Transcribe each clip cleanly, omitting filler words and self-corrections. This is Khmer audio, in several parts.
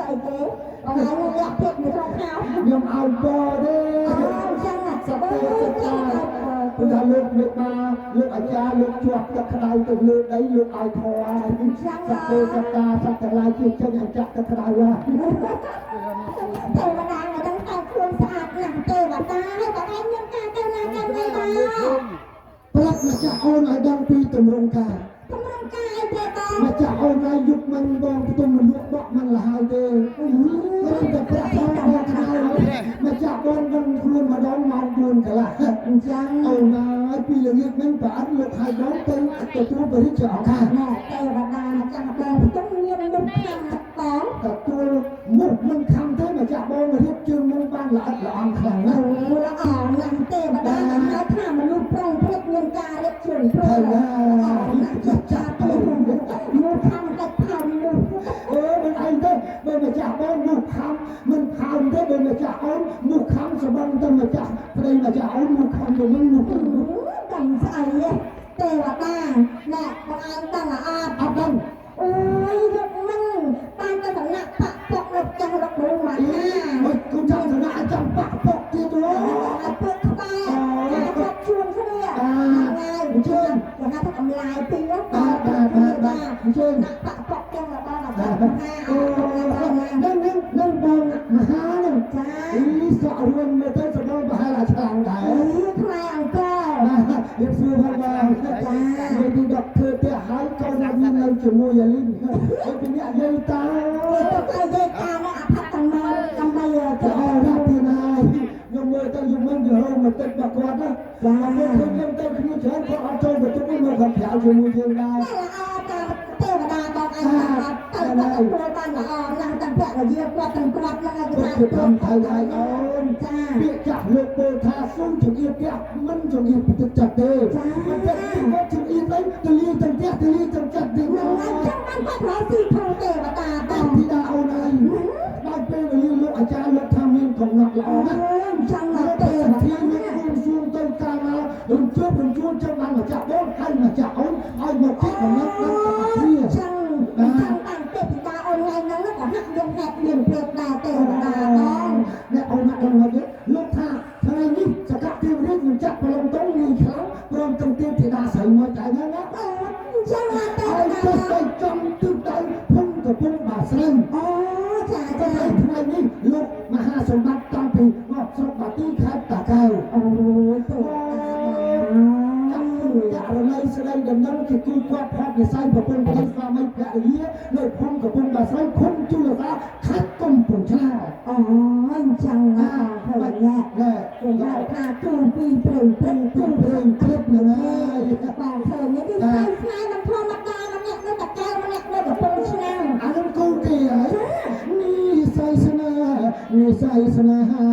ស្អីគេបងឯងលាក់ទៀតនៅក្នុងខោ ខ្ញុំឲ្យពរទេ អូអញ្ចឹង សត្វទេសត្វតាព្រោះថាលោកមេបាលោកអាចារ្យលោកជាប់ទឹកក្តៅទៅលើដីលោកឲ្យធរហើយសត្វទេសត្វតាសត្វទាំងឡាយជាចេញឲ្យចាក់ទឹកក្តៅហើយ ទេវតាមកដឹងតែខ្លួនស្អាតណាស់ទេវតាហើយបងឯងមានការទៅណាទៅណីបង ប្រាប់ម្ចាស់អូនឲ្យដឹងពីទម្រង់ការ កម្រងកាយទេបង ម្ចាស់អូនឲ្យយុគមិនបងផ្ទុំមនុស្សបក់មិនលហើយទេគ្រាន់តែប្រាក់ផងបងខ្ៅម្ចាស់បងដឹងខ្លួនម្ដងម៉ោង4កន្លះ អញ្ចឹង អូនហើយពីល្ងាចមិញប្រអិនលោកឲ្យបងទៅទទួលបរិជ្ជឱកាស ណែទេវតាម្ចាស់បងផ្ទុំមានមុខខាងបង ទទួលមុខមិនខំទេម្ចាស់បងរៀបជើងមុខបានល្អិតល្អន់ខ្លាំងណាស់ អូល្អណាស់ទេវតាហៅថាមនុស្សប្រុងព្រិចមានការរៀបជើងព្រោះ ហើយ ណាស់ចាស់ចាស់ទៅមុខខាងកាច់ផើមុខ អឺមិនអីទេបើម្ចាស់បងមុខខំមិនផើមទេបើម្ចាស់អូនមុខខំសបងទៅម្ចាស់ប្តីម្ចាស់អូនមុខខំទៅមិនមុខ ដឹងស្អីទេវតាណែបងឯងដឹងអត់ អត់ដឹង អូយយកមិនបានទៅសំណាក់បាក់ពុកលោកចាស់លោកគ្រូមក អី ណា មកគុំចាំសំណាក់ចាំបាក់ពុកទៀតអូ អត់ពុកក្បែរគាត់ជួនគ្នាហ្នឹងហើយជួនគាត់ថាកម្លាយពីរ បាទបាទបាទបាទអញ្ជើញ ណាក់បាក់ពុកចឹងរបស់របស់ បាទ ណា អូនឹងនឹងនឹងបងមហានឹង ចា អីសក់រួនមើលទៅសបងប្រហែលអាឆ្លាំងដែរ អីខ្មែរអង្គរ បាទរៀបសួរផងបងចានិយាយពីដកធ្វើផ្ទះហើយកូនមាននៅជាមួយអាលីនហើយពីអ្នកយាយតា គេទៅឲ្យយាយតានេះអផាត់ទាំងមកដើម្បី ទៅអរណាស់ទៀតហើយខ្ញុំមើលទៅយំមិនយហោមកទឹករបស់គាត់ណាចាមើលឃើញខ្ញុំទៅគ្នាច្រើនគាត់អត់ចូលបន្ទប់មើលគាត់ក្រៅជាមួយយើងដែរ តែល្អតាមទេវតាបងឯងអត់ទៅទទួលបានល្អណាស់ទាំងភរិយាគាត់ទាំងគាត់ហ្នឹងឯង គាត់គឺតាមថៃហើយអូន ចា ពាក្យចាស់លោកពោលថាសូមចង្អៀតផ្ទះមិនចង្អៀតទឹកចិត្តទេមិនទេគាត់ចង្អៀតអីទៅលាយទាំងផ្ទះទៅលាយទាំងចិត្តទេ ហ្នឹងហើយចឹងបានគាត់រកស៊ីធំទេវតាប តា ង ធីតាអូនហើយដល់ពេលវេលាលោកអាចារ្យលោកថាមានកំណត់ល្អណាស់ អូចឹង លោក ទេ ទៅ វ ធា តា នលោករួមសួងទៅកាលណារំជើបរំជួលចឹងបានម្ចាស់បងហើយម្ចាស់អូនឲ្យមកជិះកំណត់ដល់គ្នា ចឹងចឹងតាំងទេពតាអូនថ្ងៃហ្នឹងក៏ហាក់មានហេតុមានព្រឹកដែរទេវតាបង អ្នកអូនណាដឹងមកទៀតលោកថាថ្ងៃនេះសកទេវរាជនឹងចាក់ប្រឡងតងងាយខ្លាំងព្រមទាំងទេពធីតាស្រីមកតែហ្នឹងណា អូចឹងទេ ហើយ វតា ចុះទៅចំទិសដៅភុំកំពុងបាស្រី អូចា តែ ចា ថ្ងៃនេះលោកមហាសម្បត្តិតាំងពីមកស្រុកបាទីខេត្តតាកែវ អូទេវតា ចាប់ករណីស្ដីដំណឹងជាគូគាត់ផាត់និស័យប្រពន្ធប្តីស្វាមីភរិយានៅភូមិកំពង់បាស្រីឃុំជលសាខេត្តកំពង់ឆ្នាំង អូចឹងណាឃើញ ណែ គេហៅថាគូពីព្រេងព្រេង គូព្រេងព្រឹបហ្នឹងហើយ បងឃើញនេះគឺស្នេហ៍ស្នេហ៍មិនធម្មតាម្នាក់នៅតាកែវម្នាក់នៅកំពង់ឆ្នាំង អានឹងគូគេហើយនិស័យស្នេហ៍និស័យស្នេហា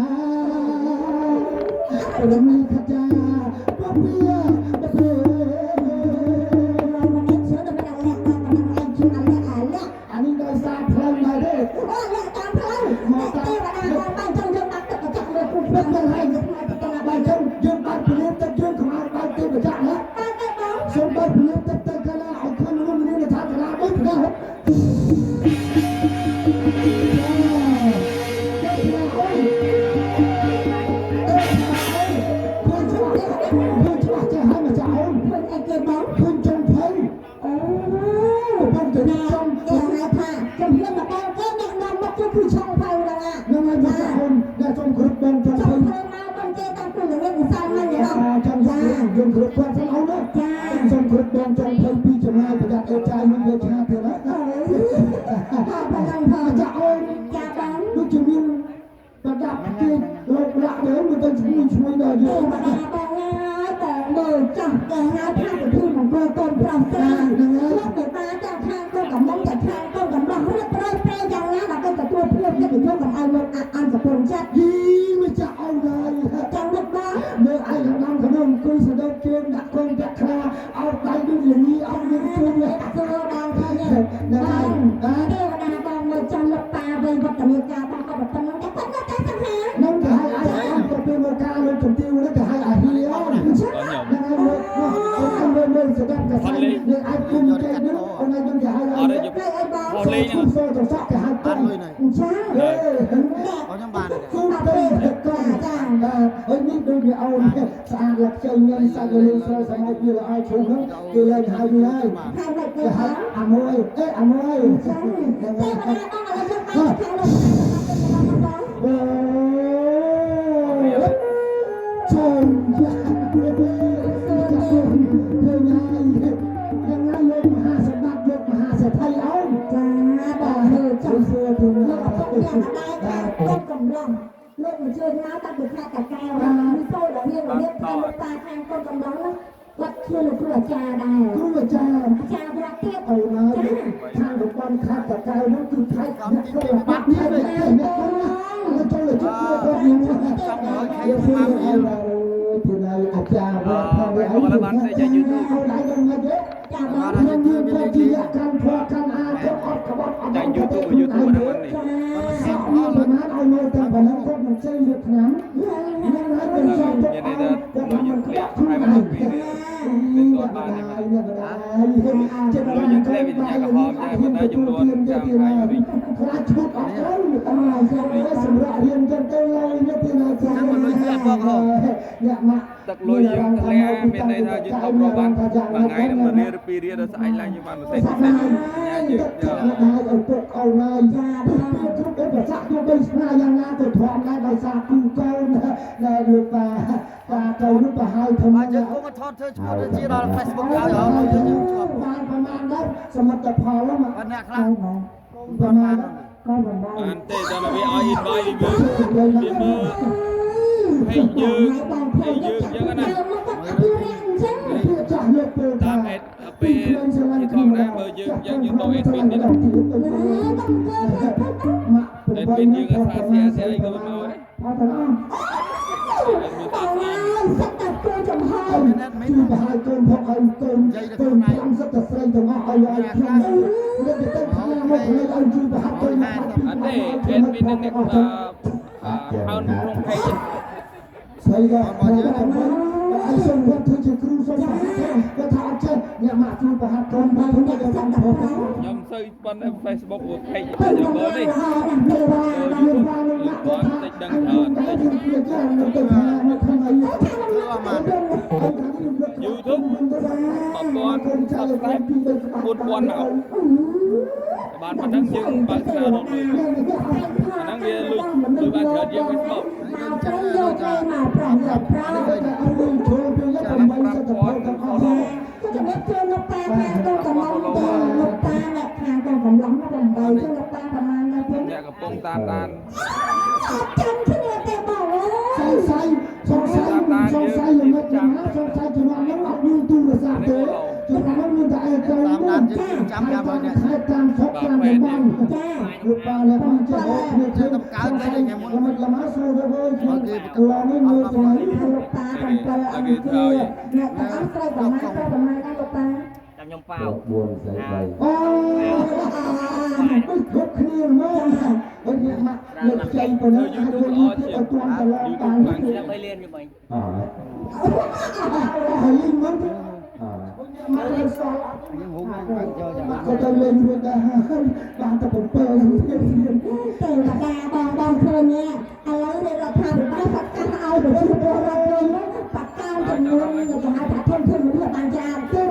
រមីខចាពពាបពេ ឡើយម្នាក់ជឿដល់ម្នាក់លាក់ដល់ម្នាក់ឯងជឿអាលាក់អាលាក់ អានេះដោយសារផ្លូវដែរទេ អូលាក់តាមផ្លូវទេវតាបងបានចង់យកបាក់ទឹកកញ្ចក់លើគូ មិនដឹងហើយបើចឹងយើងបានពលាទឹកយើងកុំឲ្យបានទេម្ចាស់ណា បានទេបង សូមបានពលាទឹកទៅកាលណាឲ្យឃើញមនុស្សម្នាថាកាលាដូចណាឃើញច្បាស់ចេះហើយម្ចាស់អូន ឃើញអីគេបង ឃើញចុងភៅ អូ កំពុងតែរៀបចំ គេហៅថាជំហានមកដល់គេអ្នកនាំមុខគឺគឺឆុងភៅហ្នឹង ហ្នឹងហើយម្ចាស់អូនអ្នកសូមគ្រប់បងចុង ឆុ ភៅ ងភៅមកបងគេតាំងពីល្ងាចម្សិលមិញហ៎ ចាំយើងគ្រប់គាត់សិនអូនណា ចា សូមគ្រប់បងចុងភៅពីចម្ងាយប្រយ័ត្នអេតចាយនឹងវាឆាទៀតណា អើយបងបងផង ម្ចាស់អូន ចាបង ដូចជាមានប្រដាប់គេលោកលាក់ដែរមើលទៅឈ្មោះឈ្មោះដល់ ទេ យើង វតាបងហើយបងមើលចាស់គេហៅថាពិធីមង្គលកូនប្រុសស្រីលោកមេបាទាំងខាងកូនកំមុំទាំងខាងកូនកំឡោះរៀបរយប្រែយ៉ាងណាដល់គេទទួលភ្ញៀវកិត្តិយសកុំឲ្យលោកអន់សពន់ចិត្ត យីម្ចាស់អូនហើយ ចាំនឹកបង មើលឯងដំក្នុងអង្គុយសដោកជើងដាក់កូនពាក់ខ្លាអោបដៃដូចល្ងីអត់មានជើងទេ សួរបងឃើញបងទេវតាបងមើលចាំលោកប៉ាវ័យវឌ្ឍនាការបងក៏ប៉ុណ្ណឹងតែគាត់នៅតែសង្ហា នឹងគេហៅអាយទៅពេលមកការលោកជំទាវនេះគេហៅអាហៀអូនហ្នឹងហើយមើលអូនមើលមើលស្ដាប់កសែងនឹងអាចគុំចេះនឹងអូនឯងនឹងគេហៅ អត់ទេ លើអីបង ហោះលេ ឈូសទៅសក់គេហៅកុំ អញ្ចឹង ហេ ខ្ញុំបានទេ គូទៅកុំចាហើយនេះដូចវាអូនស្អាតលខ្ចីញ៉ាំសាច់លឿងស្រួយសម័យវាល្អឈូសហ្នឹងគេលែងហៅវាហើយ ហើយមិន គេ ទៅ ហៅអាមួយអេអាមួយ ចឹងទេវតាបងឥឡូវយើងបានខាងលោកបង ជុំយ៉ាពេលពេលពេលថ្ងៃយ៉ាងណាលោកមហាសម្បត្តិលោកមហាសេដ្ឋីអូន ចាបងធ្វើ ច ចា ង់សួរទៅ លោកឪពុកយ៉ាងដែរខាងកូនកំឡុងលោកមកជួយមកតាំងពីខេត្តតាកែវនេះសូលដល់រៀនរៀបខាងលោកតាខាងកូនកំឡុងនោះគាត់ជាលោកគ្រូអាចារ្យដែរ គ្រូអាចារ្យ អាចារ្យវត្តទៀត អូនហើយខាងតំបន់ខេត្តតាកែវនោះគឺខេត្តអ្នកគ្រូបាត់នេះអ្នកគ្រូណាចូលទៅជួយគាត់ខ្ញុំយកសួរអើទីណៃអាចារ្យវត្តផងនេះអូនឯងនឹងមកទេ ចាបង ខ្ញុំមានគាត់ជាកាន់ធွာកាន់អាគាត់អត់ក្បត់អត់ ចាញ់ YouTube YouTube ហ្នឹងនេះ ចាប្រហែលឲ្យនៅតែប៉ុណ្ណឹងគាត់មិនចេញវាឆ្នាំនឹងហើយមិនចង់ទៅ មានន័យថា គាត់ លុយ មិនក្ យើងធ្លា បត់ខ្លួន ក់ហើយ ឯង មកពីរៀលមានតបានទេ ចិត្ត លុយយើងធ្លាក់វិញ្ញាក្រហមដែរប៉ុន្តែចំនួនចាំខែវិញ ខ្លាចឈុតអត់ទៅអើសម្រាប់រៀនចឹងទៅឡើយនេះទីណាចាអ្នកម៉ាក់ ទឹកលុយយើងធ្លាក់មានន័យថាយើងធំរាប់បានមួយថ្ងៃនឹងមួយរៀលឬពីររៀលដល់ស្អែកឡើងយើងបានមួយសេនមួយសេនយើង ទឹកចិត្តម្ដាយឪពុកអូនហើយចាគ្រប់ឧបសគ្គទោះបីស្នាយ៉ាងណាក៏ធំដែរដោយសារគូកូនដែលលោកតាតាកូននោះប្រហើយធំ បាទយើងគង់ថតធ្វើឈ្មោះទៅជាដល់ Facebook ឲ្យហើយយើងឈប់ បានប្រមាណដែរសមិទ្ធផលមក បាទអ្នកខ្លះ ប្រមាណ ក៏មិនបាន បានទេតែវាឲ្យ invite វាវាមើលហេយើងហេយើងចឹងណា មកគាត់អភិរក្សអញ្ចឹង ពាក្យចាស់លើកពេលថា តាមអេតពេលជាធម្មតាមើលយើងយ៉ាងយើងតអេតពីនេះ ណាតំកើទៅ ម៉ាក់ អេតពីយើងអាសាសៀសៀអីក៏មិនមកដែរ អត់ទាំងអស់ បងហើយសិតតែគូចំហ ជួយប្រហើយកូនផងឲ្យកូនកូន5សិតតែស្រីទាំងអស់ឲ្យឲ្យខ្ញុំលើកទៅខាងមកលើឲ្យជួយប្រហើយកូន អត់ទេអេតពីនឹងអ្នកអឺហៅក្នុងផេក ស្រីក៏មកយើងឲ្យសុំគាត់ធ្វើជាគ្រូសុំគាត់ថាអត់ចេះអ្នកម៉ាក់ជួយប្រហាត់កូនបានទៅដល់ផង ខ្ញុំសូវប៉ុណ្ណេះ Facebook វាផេក ទៅ ខ្ញុំ កម្ មើលនេះ លាំងល្អណាស់ទេវតា យើងបានមកគាត់ថាអញតែយើងជាចាស់នៅទៅខាងមកខាងអី ខាងនោះ YouTube 1000 subscribe 4000មកបានប៉ុណ្ណឹងយើងបើកសាររកលុយអាហ្នឹងវាលុយលុយបានច្រើនជាង Facebook មកព្រៃយកព្រៃមកប្រោះយកប្រោះ តែអត់លុយចូលពីយក8សិតទៅទាំងអស់ ក៏ជំរាបជូនលោកតាខាងកូនកំឡុងទៅលោកតាអ្នកខាងកូនកំឡុងមក8ជូនលោកតាប្រហែលដែរទេ អ្នកកំពុងតាមដាន អត់ចាំគ្នាទេបងអើ ស យ ង្ស័យសង្ស័យសង្ស័យល្មិចណាសង្ស័យជំនាន់ហ្នឹងអត់មានទូរស័ព្ទទេជំនាន់ហ្នឹងមានតែអេកូន តាមដាន ហ្នឹង យើងចាំចាំឲ្យអ្នក ខេត្តតាមស្រុកតាមតំបន់ ចា លោកប៉ាអ្នកបានចេះគ្នាធ្វើល្មិចល្មាសួរទៅវិញខ្ញុំឡងនេះមើលទៅ លោកតា7អង្គជាអ្នកទាំងអស់ស្រីប្រមាណប្រមាណដែរលោកតា ចាំខ្ញុំប៉ាវ 4ស្អី3 អូដូចគ្រប់គ្នាមកហើយអ្នកម៉ាក់លើកខ្ចីប៉ុណ្ណឹងអាចយកយូរទៀតឲ្យទាន់តឡងបាន ស្រាប់3លានខ្ញុំអញ អ ហើយលេងមក អ មកលេងសល់ ខ្ញុំហូបបានយកចាំ មកក៏ទៅលេងរួចដែរបានតែ7ហ្នឹងទៀត ទេវតាបងបងឃើញឥឡូវនេះរដ្ឋាភិបាលប្រកាសឲ្យប្រជាពលរដ្ឋយើងបកកចំនួនគេហៅថាធនធានមនុស្សបានច្រើនទេ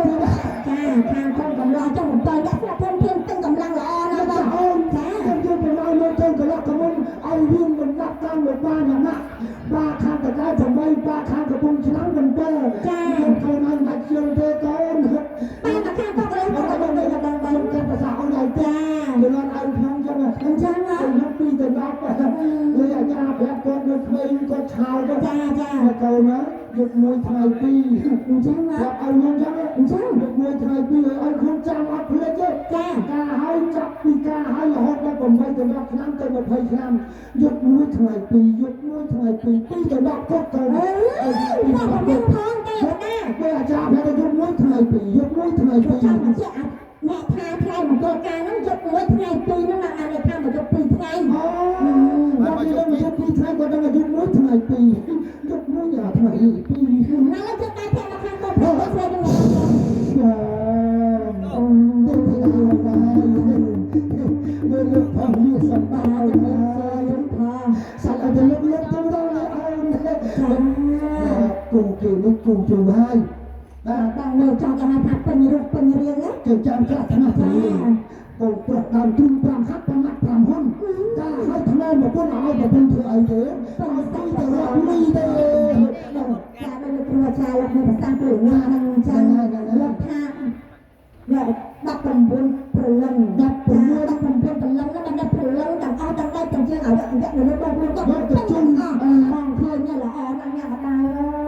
ចាខាងកងកម្លាំងចុង7អ្នកស្រាប់ធនធានទាំងកម្លាំងល្អណាស់បង អូនចាខ្ញុំយកទៅឲ្យលោកទៅកលកមុនឲ្យរៀនមិនដាក់តាមលោកបានណាម៉ាក់បាខាងតកែ8បាខាងកំពង់ឆ្នាំង7ចាកូនឲ្យមិនជឿទេកូន បែរមកខាងកងកម្លាំង អ បង ត់ដល់ បង ដល់ បង ដល់កាភាសាអូនឲ្យ ចា ជំនាន់ឯងខ្ញុំចឹង អញ្ចឹងហ៎ ខ្ញុំពីទៅ10លើអាចារ្យប្រាប់គាត់នៅក្មេងគាត់ឆោត ចាចា កូនណាយកមួយថ្ងៃពីរ អញ្ចឹងហ៎ ប្រាប់ឲ្យខ្ញុំចឹង អញ្ចឹង យកមួយថ្ងៃពីរឲ្យខ្លួនចាំអត់ភ្លេចទេ ចា ការហើយចាប់ពីការហើយរហូតដល់8ទៅ10ឆ្នាំទៅ20ឆ្នាំយកមួយថ្ងៃពីរយកមួយថ្ងៃពីរពីរទៅ10គាត់ទៅ អើយបងមិនផងទេវតា ពេលអាចារ្យប្រាប់ថាយកមួយថ្ងៃពីរយកមួយថ្ងៃពីរ ចង់បញ្ជាក់អ្នកថាថ្ងៃមង្គលការហ្នឹងយកមួយថ្ងៃពីរហ្នឹងណាអ្នកថាមកយកពីរថ្ងៃ អូដល់ពេលយកពីរថ្ងៃគាត់ដឹងយកមួយថ្ងៃពីរយកមួយថ្ងៃពីរ ណាឡើយយើងបានតែមកខាងកូនប្រុសស្រីហ្នឹង ចា សម្បត្តិឲ្យ ថា សាច់ឲ្យទៅលុបលុបទៅដល់ឲ្យគូគេនេះគូជូហើយបាទ បងមើលចង់គេហៅថាពេញរូបពេញរាងណា គេចាំចាស់ថ្នាក់ទៅកូនប្រុសដើមទ្រូង5ហាត់5ម៉ាត់5ហ៊ុនចាឲ្យថ្នមប្រពន្ធឲ្យប្រពន្ធធ្វើអីទេឲ្យទៅទៅរកលុយទេដល់ ចាដល់លោកគ្រូអាចារ្យលោកមានប្រសាសន៍ព្រោះញ៉ាំហ្នឹងចឹងលោកថាយក19ព្រលឹង19ព្រលឹងហ្នឹងដល់ព្រលឹងទាំងអស់ទាំងដៃទាំងជើងឲ្យយកនៅបងខ្លួនក៏ទៅជុំអស់បងឃើញល្អណាស់ញ៉ាំបា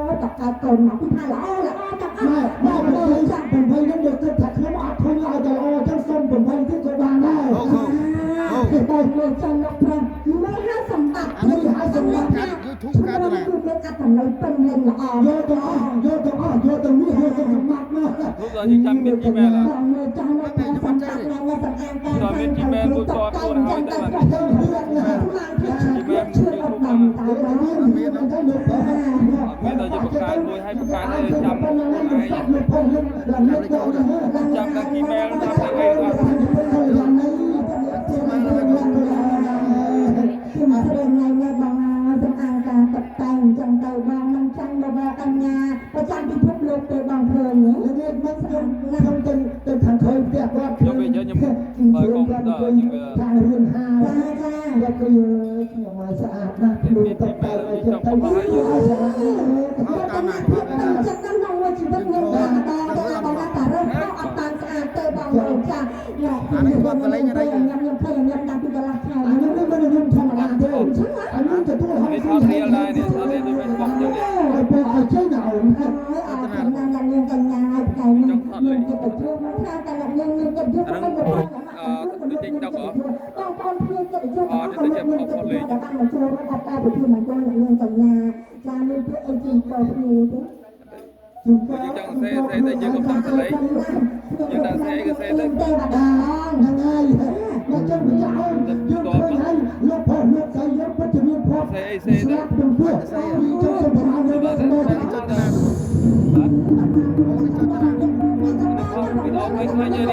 យតកកូនមកពីថាល្អល្អទាំងអស់ ម៉ែ បង ម៉ែ មើលចា ចាក់8នឹងយកគិតថាខ្ញុំអត់ធុញឲ្យតែល្អចឹងសុំ8ទៀតក៏បានដែរ អូខូអូ បងមើលចង់លោកប្រុសមើលឲ្យសម្បត្តិ YouTube កើតណា គឺមានអត្ថន័យពេញលេញល្អ យកទាំងអស់យកទាំងអស់យកទាំងនេះយកទាំងសម្បត្តិមក លោកដល់យើងចាំមាន Gmail អត់ បងមើលចង់លោកប្រុសសម្បត្តិណាស់សម្អាងការ ដល់មាន Gmail មួយតបខ្លួនហើយទៅបាទ ទៅរឿងណា មកទៀតឈឿនអត់ដល់តើបង មានមានតែលោកប្រុស មានតែយើងបង្កើតមួយហើយបង្កើតឲ្យចាំ ប៉ុណ្ណឹងលោកសាច់លោកប្រុសលោកដល់លោកទៅណា ចាំដល់ Gmail ចាំដល់អីអត់ ខ្ញុំស្រីថ្ងៃនេះបងសម្អាងការតតែងចឹងទៅបងនឹងចាំងបបកញ្ញាប្រចាំពិភពលោកទៅបងឃើញ ល្ងាចមកខ្ញុំខ្ញុំទៅទៅខាងក្រោយផ្ទះគាត់ ខ្ញុំពេលយើងខ្ញុំបើកុំព្យូទ័រខ្ញុំវា ខាងរឿនហា ចាចា គាត់គឺខ្ញុំឲ្យស្អាតណាស់ភ្លឺតតែឲ្យចិត្តទៅឲ្យស្អាត តាមណាភាពតាមចិត្តតាមក្នុងមួយជីវិតខ្ញុំបានដល់ទៅបងតារើសអត់តាមស្អាតទៅបងលោកចាខ្ញុំខ្ញុំឃើញខ្ញុំតាំងពីកន្លះខែ អានេះមិនខ្ញុំធម្មតាទេអានេះទទួលហង នេះថតរៀលដែរនេះថតរៀលដូច Facebook ចឹងនេះ ឲ្យពេលឲ្យចេញណាអូន ហើយអរគុណណាស់អ្នកនាងកញ្ញាហើយថ្ងៃនេះខ្ញុំជិតទៅជួបថាតែអ្នកនាងមានកិត្តិយសក៏មិនបងប្អូនភ្ញៀវកិត្តិយសដែលបានមកចូលរួមអបអរពិធីមង្គលអ្នកនាងកញ្ញាចាមានពាក្យអីជូនពរភ្ញៀវទេ យើងចង់សេសេទៅយើងក៏ដាក់សលេងយើងដាក់សេក៏សេទៅ ទេបាទបង ហ្នឹងហើយមកចឹងម្ចាស់អូនយើងឃើញហើយលោកប្រុសលោកស្រីយើងពិតជាមានភ័ព្វ សេអីសេទៅ ស្លាប់ក្នុងពោះពីចុងសម្រាប់នៅ បាទ មក បាទបាទវីដេអូខ្លីៗនេះ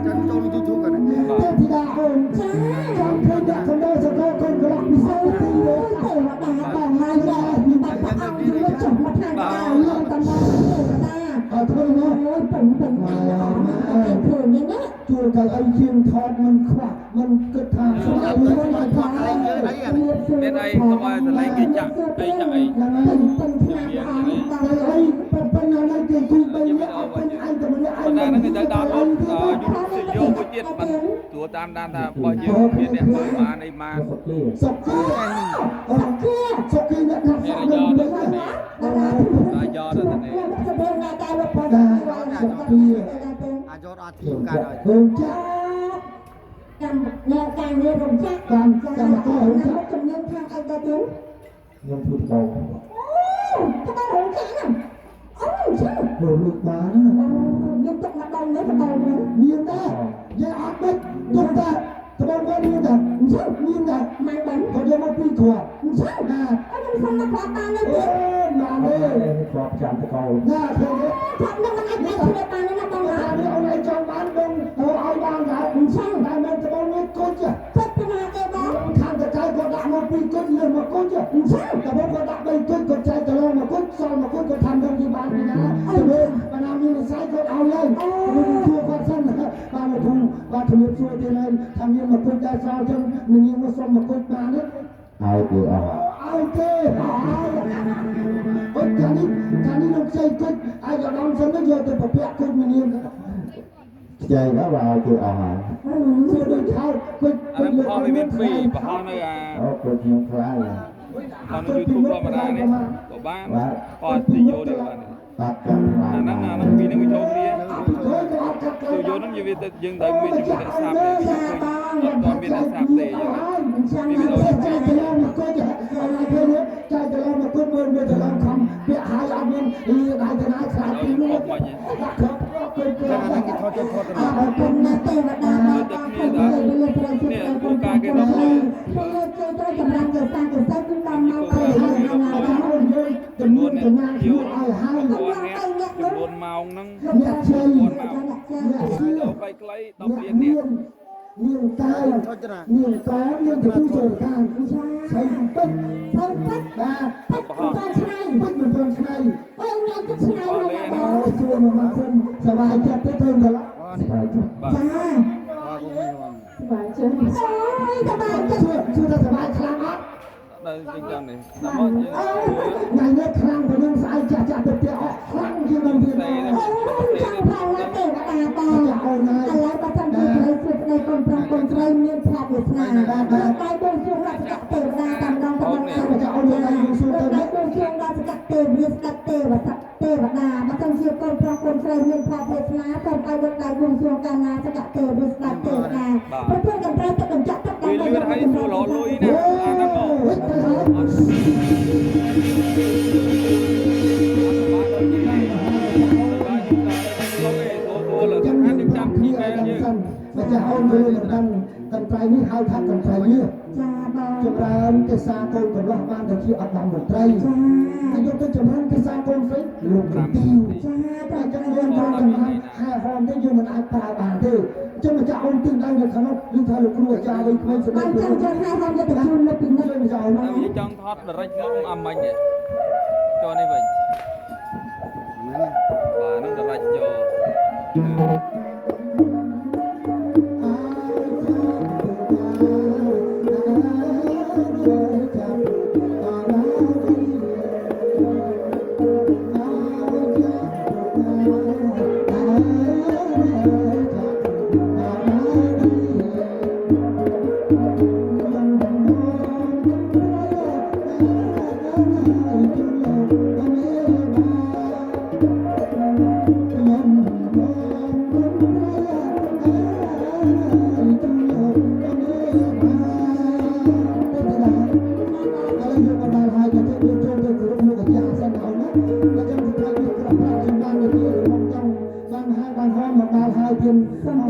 ចាំចូល YouTube គាត់ ទេធីតាអូន ចា ចាំឃើញអ្នកកំដរសកលកូនកន្លះពិសេសទី អូ លើ យទេវតាបងហើយបាត់ព្រះអង្គយកចុះមកខាងដល់លោកតំណាទេវតា អត់ធ្វើមក អូយពងពងអើឃើញនេះណា ជួលកៅអីជាងថតមិនខ្វះមិនគិតថាស្លាប់មិនមិនថតអី មានអីកុំឲ្យសលេងគេចាក់អីចាក់អី ហ្នឹងហើយ ពងឆ្នាំអង តែអីប៉ុណ្ណានេះគេគូបីនាក់អត់ពេញឯងតែម្នាក់ឯង ប៉ុន្តែហ្នឹងគេត្រូវដោនឡូត YouTube Studio មួយទៀតបាទត្រួតតាមដានថារបស់យើងមានអ្នកមើលបានអីបាន សុកគី សុខជា សុកគីអ្នកខាង មាន សក់ អាយ៉ទៅ នឹងវិញ នេះ ដល់ អាយ៉ទៅនេះ សុខណាតែលោកបង អាចយកអត់ធីមកើតហើយ កូនចាក់ កម្មអ្នកការងាររោងចក្រកម្មជំនាញខាងអីទៅទៀត ខ្ញុំធ្វើតោ អូទៅដល់រោងចក្រហ្នឹងអូចឹង ព្រោះលួចបានណា មានទុកមកដល់នេះដល់នេះ មានដែរយើងអត់ដឹកទុកតែត្បូងគាត់មានដែរ អញ្ចឹង មានដែរ ម៉ែបាន គាត់យកមកពីរគ្រាប់ អញ្ចឹង ណា អត់ខ្ញុំសុំមកប្រាប់បានទេ អូណាទេ គ្រាប់ចាំតកោ ណាឃើញទេ ប្រាប់នឹងមិនអាចអាចធ្វើបានទេណាបង តែនេះអូនឯងចង់បានបងឲ្យបានដែរ អញ្ចឹង តែមិនត្បូងនេះគុជ គិតពីណាទេបង ខាងតកៅគាត់ដាក់មកពីរគុជលើមកគុជ អញ្ចឹង តែបងគាត់ដាក់បីគុជគាត់ចែកទៅលើមកគុជសល់មកគុជគាត់ធ្វើនឹងពីបានពីណាទៅបានណាមាននិស័យគាត់ឲ្យហើយខ្ញុំជួគាត់សិនបានលោកគ្រូបាទជំរាបសួរទៀតហើយថាមានមកគុជដែរសល់ចឹងមាននាងមកសុំមកគុជបានទេ ឲ្យគេអស់ ឲ្យទេឲ្យអត់កានេះកានេះលោកចៃគុជឲ្យឧត្តមសិនទៅយកទៅប្រពាក់គុជមាននាង ខ្ចីដល់បើឲ្យគេអស់ហើយ សួរដូចថោគុជ អាហ្នឹងផលវាមានពីរប្រហោះនៅអា អូគុជខ្ញុំខ្លាច នៅ YouTube ធម្មតានេះក៏បានអត់ Studio នេះក៏បាន បាត់ចាំខ្លាច អាហ្នឹងអាហ្នឹងពីរហ្នឹងវាចូលគ្នា ឃើញក៏អត់កាត់ Studio ហ្នឹងយើងវាទៅយើងត្រូវមានជាមួយអ្នកសាប់ទេយើងឃើញអត់មានអ្នកសាប់ទេយើង អញ្ចឹង មានវីដេអូ ចែកទៅឡើងមកគុជឲ្យឃើញចែកទៅឡើងមកគុជមើលមើលទៅឡើងខំពាក់ហើយអត់មានលឺដៃទៅណាខ្លាច ឲ្យ ពីនោះ អុកមក ដាក់គ្រាប់គុជ តែអាហ្នឹងគេថតចូលថតទៅ អរគុណណាស់ទេវតាបងប្អូនលើប្រជុំ នេះគោលការណ៍គេរកលុយ ពលជួយត្រូវចម្រើនកសាងកសែគឺតាមមកឲ្យណាណា អូនយើងចំនួនចំណានខ្លួនឲ្យហើយ 1000នាក់ចំនួនម៉ោងហ្នឹង អ្នកជ័យ 1000ម៉ោង អ្នកសឿ វីដេអូខ្លីៗ10លាននាក់ មាន កាយនាងកនាងទទួលចូលកាយ ចា ស្រីពេជ្រ ស្រីពេជ្រ បាទ ពេជ្រមិនទាន់ឆ្នៃ ពេជ្រមិនទាន់ឆ្នៃ អើយញ៉ាំទឹកឆ្នៃហើយណាបង អូសួរមកមកសិនសប្បាយចិត្តទេទៅដល់ សប្បាយចិត្ត បាទ ចា បាទ សប្បាយចិត្តអូយសប្បាយចិត្ត សួរសួរថាសប្បាយខ្លាំងអត់ ដល់យើងចាំនេះដល់មកយើង ថ្ងៃនេះខ្លាំងព្រោះនឹងស្អែកចាស់ចាស់ទៅផ្ទះអស់ខ្លាំងជាងនឹងទៀតណា អូយចង់ផងណាទេវតាបងឥឡូវបើសិនជាស្រីសួស្ដីកូនប្រុសកូនស្រីមានភ័ព្វវាសនាតែបងជួងដល់សកទេវតាតាមដងតាមដង ចាអូនយើងឲ្យសួរទៅ តែបងជួងដល់សកទេវរាស្ដេចទេវស័កទេវតាបើសិនជាកូនប្រុសកូនស្រីមានភ័ព្វវាសនាកូនឲ្យលោកដៃបងជួងកាលណាសកទេវរាស្ដេចទេវតាប្រពន្ធកំប្រែទឹកកញ្ចក់ទឹក វាលឿនហើយស្រួលរកលុយណាអាហ្នឹងមក អូយទៅហើយ អត់បានដល់យើងដែរបាទយើងដល់លោកឯងស្រួលសំខាន់យើងចាំ គ្នា Gmail យើង ឲ្យសិនបើចាអូនមើលមិនដឹងកន្ត្រៃនេះហៅថាកន្ត្រៃនេះ ចាបង ចម្រើនទេសាកូនកំឡោះបានទៅជាអត្តមន្ត្រី ចា ហើយយកទៅចម្រើនទេសាកូនស្រីលោកជំទាវ ចា តែចឹងយើងត្រូវចម្រើនហែហមទេយើងមិនអាចប្រើបានទេចឹងម្ចាស់អូនទិញដៃនៅខាងនោះឮថាលោកគ្រូអាចារ្យវិញក្មេងស្ដី បានចាំចាំឲ្យហមយកទៅជូនលោកពីនេះ ម្ចាស់អូន តែយើងចង់ថតដរិចមកអាមិញនេះចូលនេះវិញបាទហ្នឹងដរិចចូល សូមគោរពជំរាប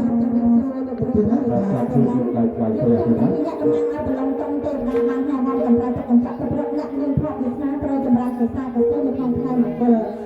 សួរលោកគ្រូ បាទសូមជួយជួយដៃថ្លៃ យើង ព្រះ ខ្ញុំ ទៀតណា អ្នកតំណាងឲ្យប្រឡងតុងទេវតាបានហៅបានកម្រិតកញ្ចក់ទៅព្រឹកអ្នកមានភ័ព្វវាសនាត្រូវចម្រើនកសាកសលនៅក្នុងថ្ងៃមង្គល